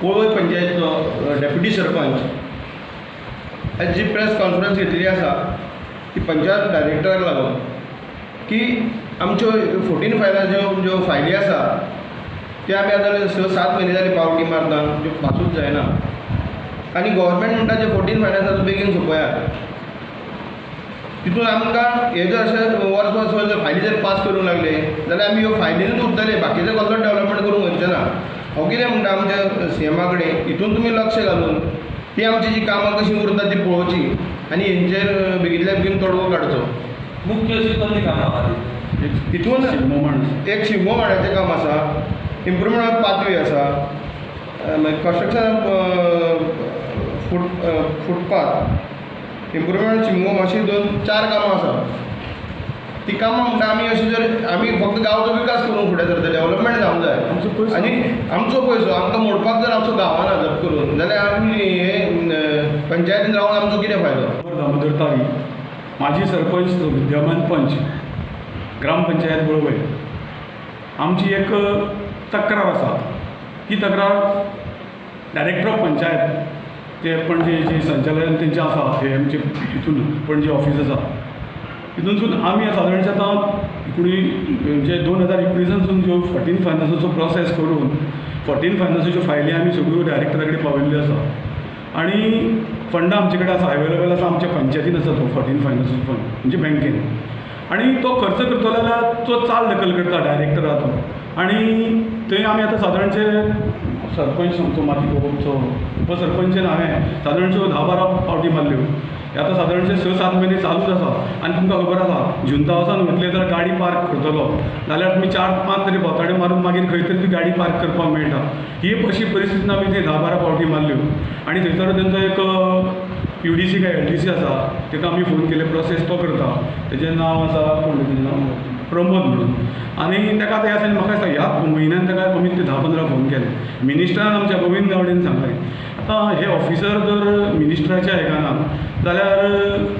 वळवय पंचायतीचो deputy sarpanch आज जी press conference घेतलेली आसा ती पंचायत डायरेक्टराक लागून की आमच्यो 14 फायनान्स ज्यो फायली आसा त्यो आमी आतां 6-7 म्हयने जाले पावटी मारता, त्यो पासूच जायना आनी गव्हर्मेंट म्हणटा जे 14 फायनान्स आसा बेगीन सोंपयात. तितून आमकां हे जर अशें वर्स वर्स जर फायली जर पास करूंक लागले जाल्यार आमी ह्यो फायलीनूच उरतले, बाकीचें कसलो डेवलपमेंट करूंक वचचे ना. हांव कितें म्हणटा आमच्या सीएमा कडेन हितून तुमी लक्ष घालून ती आमची जी कामां कशीं उरता ती पळोवची आनी हेंचेर बेगींतल्या बेगीन तोडगो काडचो. मुख्य अशी कसली कामां आहा तितून? एक शिगमो मांडाचें काम आसा, इम्प्रुवमेंट ऑफ पाथवे आसा, मागीर construction of footpath, improvement Shigmo, अशीं 2-4 कामां आसा. ती कामां म्हणटा आमी अशी जर आमी फक्त गांवचो विकास करूंक फुडें सरता, डेवलपमेंट जावंक जाय आनी आमचो पयसो आमकां मोडपाक जर आमचो गांवाना जर करून जाल्यार आमी हे पंचायतीन रावन आमचो कितें फायदो? दामोदर तारी, माजी सरपंच, विद्यमान पंच, ग्रामपंचायत वळवय. आमची एक तक्रार आसा, ती तक्रार डायरेक्टर ऑफ पंचायत ते पणजे जे संचालन तेंचें आसा, हे आमचे हितून पणजे ऑफीस आसा, तितूनसून आमी सादारणशे आतां म्हणजे 2019सानसून ज्यो 14 फायनान्साचो प्रोसेस करून 14 फायनान्साच्यो फायली आमी सगळ्यो डायरेक्टरा कडेन पावयल्ल्यो आसा आनी फंडां आमचे कडेन आसा, अवेलेबल आसा, आमच्या पंचायतीन आसा तो 14 फायनान्साचो फंड म्हणजे बँकेन, आनी तो खर्च करतलो जाल्यार तो चाल दखल करता डायरेक्टर आहा तो. आनी थंय आमी आतां सादारणशे सरपंच आमचो माजी आमचो उपसरपंचान हांवें सादारणश्यो 10-12 पावटी मारल्यो. आतां सादारणशे 6-7 म्हयने चालूच आसा आनी तुमकां खबर आसा जुंता वसान वतले जाल्यार गाडी पार्क करतलो जाल्यार तुमी 4-5 तरी भोंवताडे मारून मागीर खंय तरी ती गाडी पार्क करपाक मेळटा. ही अशी परिस्थितीन आमी थंय 10-12 पावटी मारल्यो आनी थंयसर तेंचो एक UDC काय LDC आसा, तेका आमी फोन केले, प्रोसेस तो करता, तेजें नांव आसा कोण तेजें नांव प्रमोद म्हणून. आनी तेका आतां ह्या दिसांनी म्हाका दिसता ह्या म्हयन्यान तेका कमीत ते 10-15 फोन केले. मिनिस्टरान आमच्या गोविंद गावडेन सांगलें आतां हे ऑफिसर जर मिनिस्टराच्या आयकना जाल्यार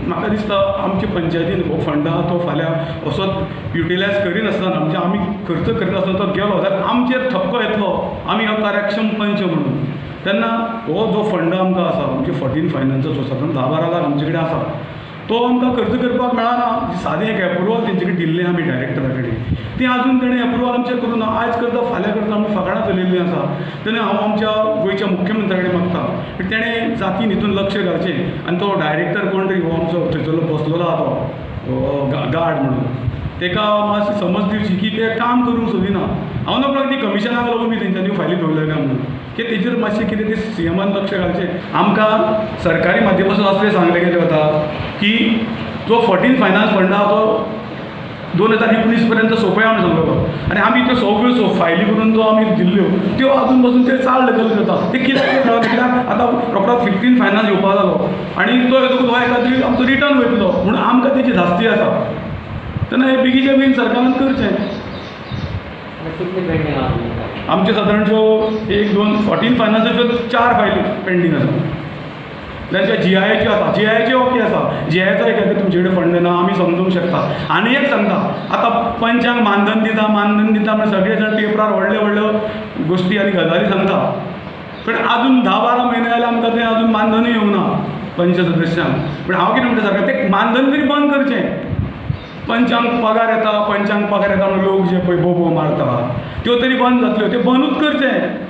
म्हाका दिसता आमचे पंचायतीन हो फंड आहा तो फाल्यां असोच युटिलायज करिनासतना म्हणजे आमी खर्च करिनासतना तो गेलो जाल्यार आमचेर थपको येतलो, आमी हो कार्यक्षम पंच म्हणून. तेन्ना हो जो फंड आमकां आसा म्हणजे 14 फायनान्साचो सादारण 10-12 लाख आमचे कडेन आसा, तो आमकां खर्च करपाक मेळना. सादें एक एप्रुवल तेंचे कडेन दिल्लें आमी डायरेक्टरा कडेन, ती आजून तेणें एप्रुवल आमचेर करूं ना. आयज करता फाल्यां करता आमी फकाणां चलयल्लीं आसा. तेन्ना हांव आमच्या गोंयच्या मुख्यमंत्र्या कडेन मागता तेणें जातीन हितून लक्ष घालचें आनी तो डायरेक्टर कोण तरी हो आमचो थंयसरलो बसलेलो आहा तो गार्ड म्हणून तेका मातशी समज दिवची की ते काम करूंक सोदिना. हांव ना म्हणून ती कमिशनाक लागून बी तेंच्यांनी फायली दवरल्या काय म्हणून की तेजेर मातशें कितें तें सीएमान लक्ष घालचें. आमकां सरकारी माध्यमासून असलें सांगलें गेलें वता की जो 14 फायनान्स फंड आहा तो 2019 पर्यंत सोंपया म्हूण सांगलो आनी आमी त्यो सगळ्यो फायली करून जो आमी दिल्ल्यो त्यो आजून पासून ते चाल दखल करता. ते कित्याक कित्याक आतां रोखडो 15 फायनान्स येवपा जालो आनी तो येतकूच हो एकादी आमचो रिटर्न वयतलो म्हणून आमकां तेची धास्ती आसा. तेन्ना हें बेगीच्या बेगीन सरकारान करचें. आमचे सादारणश्यो 1-2 14 फायनान्साच्यो 4 फायली पेंडींग आसा. जाल्यार GIAच्यो आसा, GIAच्यो ओके आसा, GIAचो एक तुमचे कडेन फंड ना आमी समजूंक शकता. आनी एक सांगता आतां पंचांक मानधन दिता मानधन दिता म्हण सगळे जाण पेपरार व्हडल्यो व्हडल्यो गोश्टी आनी गजाली सांगता, पण आजून 10-12 म्हयने जाल्यार आमकां तें आजून मानधनूय येवंक ना पंच सदस्यांक. पूण हांव कितें म्हणटा सरकार तें मानधन तरी बंद करचें. पंचांक पगार येता, पंचांक पगार येता म्हणून लोक जे पळय बोबो मारता त्यो तरी बंद जातल्यो, त्यो बंदूच करचें.